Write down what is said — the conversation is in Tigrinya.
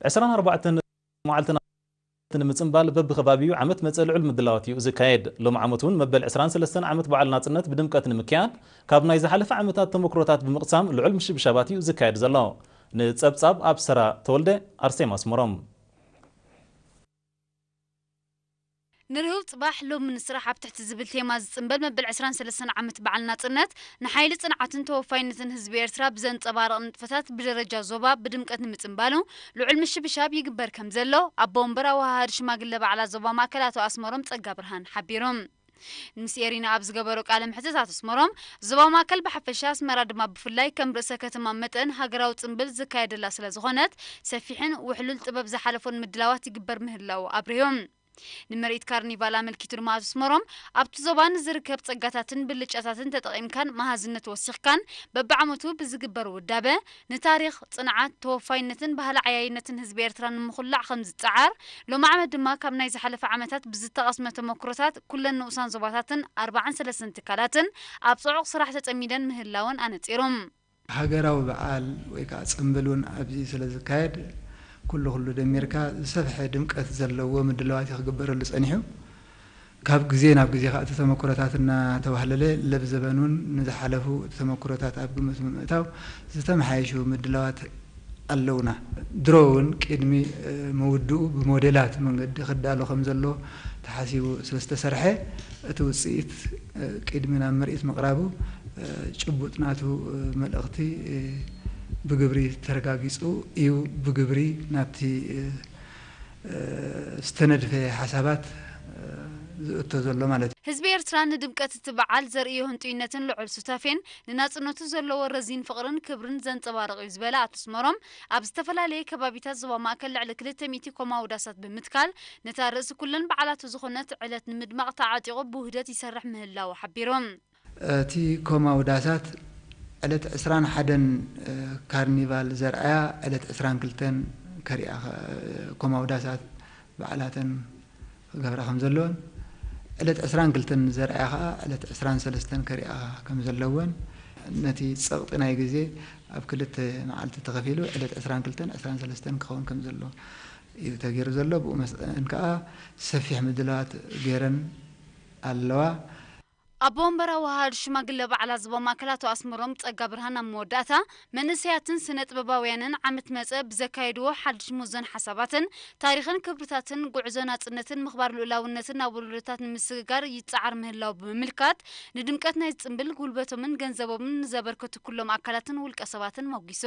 ዕስራን ኣርባዕተን መዓልቲ ናጽነት ንምጽንባል በብኸባቢኡ ዓመት መጸ ልዑል ምድላዋት እዩ ዝካየድ። ሎም ዓመት እውን መበል ዕስራን ሰለስተን ዓመት በዓል ናጽነት ብድምቀት ንምክያድ ካብ ናይ ዝሓለፈ ዓመታት ተመክሮታት ብምቕሳም ልዑል ምሽብሻባት እዩ ዝካየድ ዘሎ። ንጸብጻብ ኣብ ሰራ ተወልደ፣ ኣርሴማ ኣስመሮም። ንርሁብ ጽባሕ ሎሚ ንስራሕ ኣብ ትሕቲ ዝብል ቴማ ዝጽንበል መበል ዕስራን ሰለስተን ዓመት በዓል ናጽነት ንሓይሊ ጽንዓትን ተወፋይነትን ህዝቢ ኤርትራ ብዘንጸባርቕ ንጥፈታት ብደረጃ ዞባ ብድምቀት ንምጽንባሉ ልዑል ምሽብሻብ ይግበር ከም ዘሎ ኣቦ ወንበር ኣወሃሃዲ ሽማግለ ባዕላ ዞባ ማእከል ኣቶ ኣስመሮም ጸጋ ብርሃን ሓቢሮም። ምስ ኤሪና ኣብ ዝገበሮ ቃለ ምሕትት ኣቶ ኣስመሮም ዞባ ማእከል ብሓፈሻ ኣስመራ ድማ ብፍላይ ከም ርእሰ ከተማ መጠን ሃገራዊ ጽንብል ዝካየደላ ስለ ዝኾነት ሰፊሕን ውሕሉል ጥበብ ዝሓለፎን ምድላዋት ይግበር ምህላው ኣብሪሆም። ንምርኢት ካርኒቫል ኣመልኪቱ ድማ ኣቶ ኣስመሮም ኣብቲ ዞባ ንዝርከብ ጸጋታትን ብልጫታትን ተጠቒምካን መሃዝነት ወሲኽካን በብዓመቱ ብዝግበር ውዳበ ንታሪኽ፣ ጽንዓት፣ ተወፋይነትን ባህሊ ዓያይነትን ህዝቢ ኤርትራ ንምኹላዕ ከም ዝጸዓር፣ ሎም ዓመት ድማ ካብ ናይ ዝሓለፈ ዓመታት ብዝተቐስመ ተመክሮታት ኩለን ንኡሳን ዞባታትን ኣርባዓን ሰለስተን ትካላትን ኣብ ጽዑቕ ስራሕ ተጸሚደን ምህላወን ኣነጺሮም። ሃገራዊ በዓል ወይ ከዓ ጽምብል እውን ኣብዚ ስለ ዝካየድ ኩሉ ኩሉ ደሚርካ ዝሰፍሐ ድምቀት ዘለዎ ምድላዋት እዩ ክግበረሉ ጸኒሑ። ካብ ግዜ ናብ ግዜ ከዓ እቲ ተመክሮታት እናተዋህለለ ለብ ዘበን እውን ንዝሓለፉ ተመክሮታት ኣብ ግምት ብምእታው ዝተመሓየሹ ምድላዋት ኣለውና። ድሮ እውን ቅድሚ ምውድኡ ብሞዴላት መንገዲ ክዳሎ ከም ዘሎ ተሓሲቡ ስለ ዝተሰርሐ እቲ ውፅኢት ቅድሚ ናብ ምርኢት ምቕራቡ ጭቡጥ ናቱ መልእኽቲ ብግብሪ ተረጋጊፁ እዩ። ብግብሪ ናብቲ ዝተነድፈ ሓሳባት ዝእቶ ዘሎ ማለት እዩ። ህዝቢ ኤርትራ ንድምቀት እቲ በዓል ዘርእዮ ህንጡይነትን ልዑል ሱታፌን ንናጽነቱ ዘለዎ ረዚን ፍቕርን ክብርን ዘንጸባርቕ እዩ ዝበለ ኣቶ ኣስመሮም፣ ኣብ ዝተፈላለየ ከባቢታት ዞባ ማእከል ልዕሊ ክልተ ሚእቲ ኮማዊ ዳሳት ብምትካል ነታ ርእሲ ኩለን በዓላቱ ዝኾነት ዕለት ንምድማቕ ተዓጢቑ ብውህደት ይሰርሕ ምህላዉ ሓቢሮም። እቲ ኮማዊ ዳሳት ዕለት ዕስራን ሓደን ካርኒቫል ዘርኣያ ዕለት ዕስራን ክልተን ከሪኣ ኮማዊ ዳሳት በዓላተን ክገብራ ከም ዘለወን፣ ዕለት ዕስራን ክልተን ዘርኣያ ከዓ ዕለት ዕስራን ሰለስተን ከሪኣ ከም ዘለወን፣ ነቲ ጸቕጢ ናይ ግዜ ኣብ ክልተ መዓልቲ ተኸፊሉ ዕለት ዕስራን ክልተን ዕስራን ሰለስተን ክኸውን ከም ዘለዎ እዩ ተገይሩ ዘሎ። ብኡ መሰን ከዓ ሰፊሕ ምድላዋት ገይረን ኣለዋ። ኣቦ ወንበር ኣወሃሃዲ ሽማግለ በዓላት ዞባ ማእከል ኣቶ ኣስመሮም ጸጋ ብርሃን ኣብ መወዳእታ፣ መንእሰያትን ስነ ጥበባውያንን ዓመት መጸ ብዘካየድዎ ሓድሽ ሙዞን ሓሳባትን፣ ታሪኽን ክብርታትን፣ ጉዕዞ ናጽነትን ምኽባር ልኡላውነትን ናብ ወለዶታት ንምስግጋር ይጸዓር ምህላው ብምምልካት፣ ንድምቀት ናይ ጽምብል ጉልበቶምን ገንዘቦምን ንዘበርከቱ ኩሎም ኣካላትን ውልቀ ሰባትን መጒሱ።